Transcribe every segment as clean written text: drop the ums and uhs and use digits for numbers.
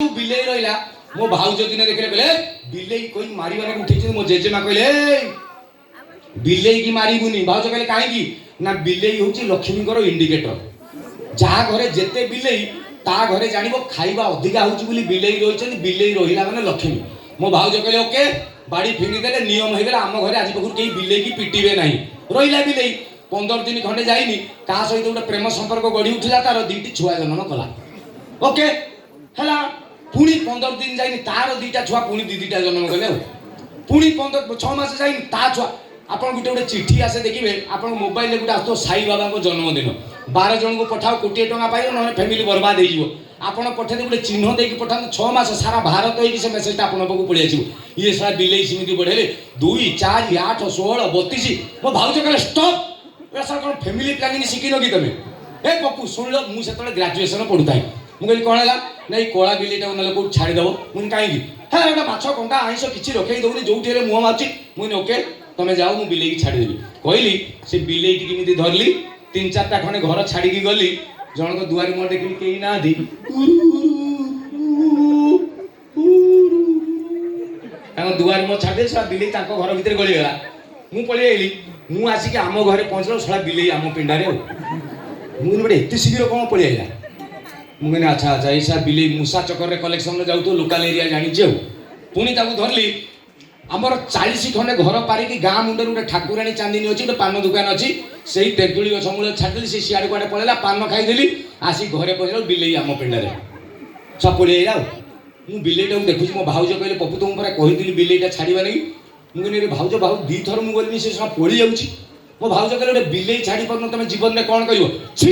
ଯୋଉ ବିଲେଇ ରହିଲା, ମୋ ଭାଉଜ ଦିନେ ଦେଖିଲେ, କହିଲେ, "ଏ, ବିଲେଇ କହି ମାରିବା ଉଠେଇଛନ୍ତି।" ମୋ ଜେଜେମା କହିଲେ, "ଏଇ, ବିଲେଇକି ମାରିବୁନି।" ଭାଉଜ କହିଲେ, "କାହିଁକି?" ନା, ବିଲେଇ ହଉଛି ଲକ୍ଷ୍ମୀଙ୍କର ଇଣ୍ଡିକେଟର। ଯାହା ଘରେ ଯେତେ ବିଲେଇ, ତା ଘରେ ଜାଣିବ ଖାଇବା ଅଧିକା ହଉଛି ବୋଲି ବିଲେଇ ରହିଛନ୍ତି। ବିଲେଇ ରହିଲା ମାନେ ଲକ୍ଷ୍ମୀ। ମୋ ଭାଉଜ କହିଲେ, "ଓକେ।" ବାଡ଼ି ଫିଙ୍ଗିଦେଲେ, ନିୟମ ହେଇଗଲା, ଆମ ଘରେ ଆଜି ପାଖରୁ କେହି ବିଲେଇକି ପିଟିବେ ନାହିଁ। ରହିଲା ବିଲେଇ। 15 ଦିନ ଖଣ୍ଡେ ଯାଇନି, କାହା ସହିତ ଗୋଟେ ପ୍ରେମ ସମ୍ପର୍କ ଗଢି ଉଠିଲା ତାର, 2ଟି ଛୁଆ ଜନ୍ମ କଲା। ଓକେ, ହେଲା। ପୁଣି 15 ଦିନ ଯାଇନି, ତାର 2ଟା ଛୁଆ ପୁଣି ଦି ଦିଟା ଜନ୍ମ କଲେ। ଆଉ ପୁଣି 15, 6 ମାସ ଯାଇନି, ତା ଛୁଆ। ଆପଣ ଗୋଟେ ଗୋଟେ ଚିଠି ଆସେ ଦେଖିବେ, ଆପଣଙ୍କ ମୋବାଇଲରେ ଗୋଟେ ଆସୁଥିବ, ସାଇ ବାବାଙ୍କ ଜନ୍ମଦିନ, 12 ଜଣଙ୍କୁ ପଠାଅ, କୋଟିଏ ଟଙ୍କା ପାଇବ, ନହେଲେ ଫ୍ୟାମିଲି ବର୍ବାଦ ହେଇଯିବ। ଆପଣ ପଠେଇଲେ, ଗୋଟେ ଚିହ୍ନ ଦେଇକି ପଠାନ୍ତୁ, 6 ମାସ ସାରା ଭାରତ ହେଇକି ସେ ମେସେଜଟା ଆପଣଙ୍କ ପାଖକୁ ପଳେଇ ଆସିବ। ଇଏ ସାରା ବିଲେଇ ସେମିତି ବଢ଼େଇଲେ, 2, 4, 8, 16, 32। ମୋ ଭାଉଜ କହିଲେ, "ଷ୍ଟପ୍! ଏଟା ସାର୍ କ'ଣ ଫ୍ୟାମିଲି ପ୍ଲାନିଂ ଶିଖିନ କି ତମେ?" ଏ ପପୁ, ଶୁଣିଲ, ମୁଁ ସେତେବେଳେ ଗ୍ରାଜୁଏସନ ପଢୁଥାଏ। ମୁଁ କହିଲି, "କ'ଣ ହେଲା?" ନା, ଏଇ କଳା ବିଲେଇଟାକୁ ନହେଲେ କୋଉଠି ଛାଡ଼ିଦେବ। ମୁଁ କହିଲି, "କାହିଁକି?" "ହଁ, ଗୋଟେ ମାଛ କଣ୍ଟା ଆଇଁଷ କିଛି ରଖେଇ ଦଉନି, ଯୋଉଠି ହେଲେ ମୁହଁ ମାରୁଛି।" ମୁଁ କହିଲି, "ଓକେ, ତମେ ଯାଅ, ମୁଁ ବିଲେଇକି ଛାଡ଼ିଦେବି।" କହିଲି, ସେ ବିଲେଇକି କେମିତି ଧରିଲି, ତିନି ଚାରିଟା ଖଣ୍ଡେ ଘର ଛାଡ଼ିକି ଗଲି। ଜଣଙ୍କ ଦୁଆରେ ମୁହଁ ଦେଖିଲି, କେହି ନାହାନ୍ତି। ଉରୁ, ଉରୁ, ତାଙ୍କ ଦୁଆରେ ମୁହଁ ଛାଡ଼ିଦେଲି, ଶଳା ବିଲେଇ ତାଙ୍କ ଘର ଭିତରେ ଗଳିଗଲା। ମୁଁ ପଳେଇ ଆଇଲି। ମୁଁ ଆସିକି ଆମ ଘରେ ପହଞ୍ଚିଲା, ଶଳା ବିଲେଇ ଆମ ପିଣ୍ଡାରେ। ଆଉ ମୁଁ କହିଲି, ଗୋଟେ ଏତେ ଶୀଘ୍ର କ'ଣ ପଳେଇ ଆଇଲା? ମୁଁ କହିଲି, ଆଚ୍ଛା ଆଚ୍ଛା, ଏଇ ଶଳା ବିଲେଇ ମୂଷା ଚକରରେ କଲେକ୍ସନରେ ଯାଉଥିବ, ଲୋକାଲ ଏରିଆ ଜାଣିଛି। ଆଉ ପୁଣି ତାକୁ ଧରିଲି। ଆମର 40 ଖଣ୍ଡେ ଘର ପାରିକି ଗାଁ ମୁଣ୍ଡରେ ଗୋଟେ ଠାକୁରାଣୀ ଚାନ୍ଦିନୀ ଅଛି, ଗୋଟେ ପାନ ଦୋକାନ ଅଛି। ସେଇ ତେନ୍ତୁଳି ଗଛ ମୂଳରେ ଛାଡ଼ିଦେଲି। ସେ ସିଆଡ଼େ କୁଆଡ଼େ ପଳେଇଲା, ପାନ ଖାଇଦେଲି। ଆସି ଘରେ ପହଞ୍ଚିଲା, ବିଲେଇ ଆମ ପିଣ୍ଡାରେ ସବ ପଳେଇ ଆଇଲା। ଆଉ ମୁଁ ବିଲେଇଟାକୁ ଦେଖୁଛି। ମୋ ଭାଉଜ କହିଲେ, "ପପୁ, ତମକୁ ପରା କହିଥିଲି ବିଲେଇଟା ଛାଡ଼ିବା ନାଗି।" ମୁଁ କହିଲି, "ଆରେ ଭାଉଜ, ଭାଉ 2ଥର ମୁଁ ଗଲିନି, ସେ ସବୁ ପଳେଇ ଯାଉଛି।" ମୋ ଭାଉଜ କହିଲେ, "ଗୋଟେ ବିଲେଇ ଛାଡ଼ି ପାରୁନ, ତମେ ଜୀବନରେ କ'ଣ କରିବ? ଛି!"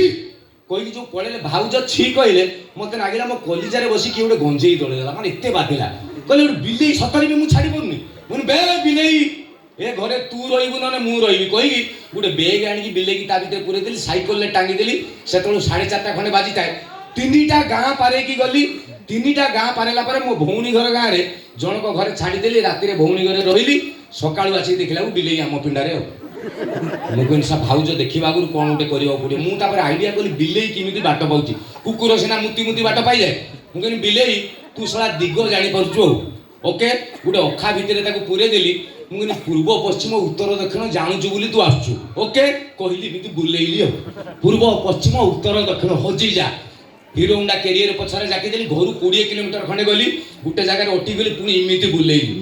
କହିକି ଯୋଉ ପଳେଇଲେ, ଭାଉଜ ଛି କହିଲେ, ମତେ ଲାଗିଲା ମୋ କଲିଜାରେ ବସି କିଏ ଗୋଟେ ଗଞ୍ଜେଇ ଦଳେଇଦେଲା। ମାନେ ଏତେ ବାଧିଲା। କହିଲେ, "ଗୋଟେ ବିଲେଇ ସତରେ ବି ମୁଁ ଛାଡ଼ି ପାରୁନି।" ମୁଁ କହିଲି, "ବେ ବିଲେଇ, ଏ ଘରେ ତୁ ରହିବୁ, ନହେଲେ ମୁଁ ରହିବି।" କହିକି ଗୋଟେ ବେଗ୍ ଆଣିକି ବିଲେଇକି ତା ଭିତରେ ପୁରେଇଦେଲି, ସାଇକେଲରେ ଟାଙ୍ଗିଦେଲି। ସେତେବେଳକୁ 4:30 ଖଣ୍ଡେ ବାଜିଥାଏ। ତିନିଟା ଗାଁ ପାରେଇକି ଗଲି। ତିନିଟା ଗାଁ ପାରେଇଲା ପରେ ମୋ ଭଉଣୀ ଘର ଗାଁରେ ଜଣଙ୍କ ଘରେ ଛାଡ଼ିଦେଲି। ରାତିରେ ଭଉଣୀ ଘରେ ରହିଲି। ସକାଳୁ ଆସିକି ଦେଖିଲାକୁ ବିଲେଇ ଆମ ପିଣ୍ଡାରେ। ଆଉ ମୁଁ କହିଲି, ସା ଭାଉଜ ଦେଖିବା ଆଗରୁ କ'ଣ ଗୋଟେ କରିବାକୁ ପଡ଼ିବ। ମୁଁ ତାପରେ ଆଇଡ଼ିଆ କଲି, ବିଲେଇ କେମିତି ବାଟ ପାଉଛି? କୁକୁର ସିନା ମୁତି ମୁତି ବାଟ ପାଇଯାଏ। ମୁଁ କହିଲି, ବିଲେଇ, ତୁ ଶଳା ଦିଗ ଜାଣିପାରୁଛୁ। ଆଉ ଓକେ, ଗୋଟେ ଅଖା ଭିତରେ ତାକୁ ପୁରେଇ ଦେଲି। ମୁଁ କହିଲି, ପୂର୍ବ, ପଶ୍ଚିମ, ଉତ୍ତର, ଦକ୍ଷିଣ ଜାଣୁଛୁ ବୋଲି ତୁ ଆସୁଛୁ। ଓକେ କହିଲି, ଏମିତି ବୁଲେଇଲି। ଆଉ ପୂର୍ବ, ପଶ୍ଚିମ, ଉତ୍ତର, ଦକ୍ଷିଣ ହଜିଯା। ହିରୋ ହୋଣ୍ଡା କ୍ୟାରିୟର ପଛରେ ଜାକିଦେଲି। ଘରୁ 20 କିଲୋମିଟର ଖଣ୍ଡେ ଗଲି, ଗୋଟେ ଜାଗାରେ ଅଟିଗଲି। ପୁଣି ଏମିତି ବୁଲେଇଲି,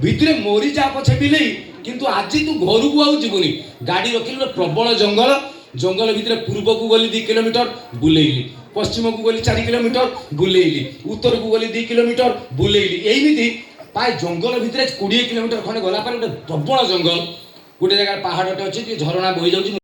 ଭିତରେ ମରିଯା ପଛେ ବିଲେଇ, କିନ୍ତୁ ଆଜି ତୁ ଘରକୁ ଆଉ ଯିବୁନି। ଗାଡ଼ି ରଖିଲି, ଗୋଟେ ପ୍ରବଳ ଜଙ୍ଗଲ। ଜଙ୍ଗଲ ଭିତରେ ପୂର୍ବକୁ ଗଲି 2 କିଲୋମିଟର, ବୁଲେଇଲି। ପଶ୍ଚିମକୁ ଗଲି 4 କିଲୋମିଟର, ବୁଲେଇଲି। ଉତ୍ତରକୁ ଗଲି 2 କିଲୋମିଟର, ବୁଲେଇଲି। ଏଇମିତି ପ୍ରାୟ ଜଙ୍ଗଲ ଭିତରେ 20 କିଲୋମିଟର ଖଣ୍ଡେ ଗଲା ପରେ ଗୋଟେ ପ୍ରବଳ ଜଙ୍ଗଲ, ଗୋଟେ ଜାଗାରେ ପାହାଡ଼ଟେ ଅଛି, ଟିକେ ଝରଣା ବହି ଯାଉଛି।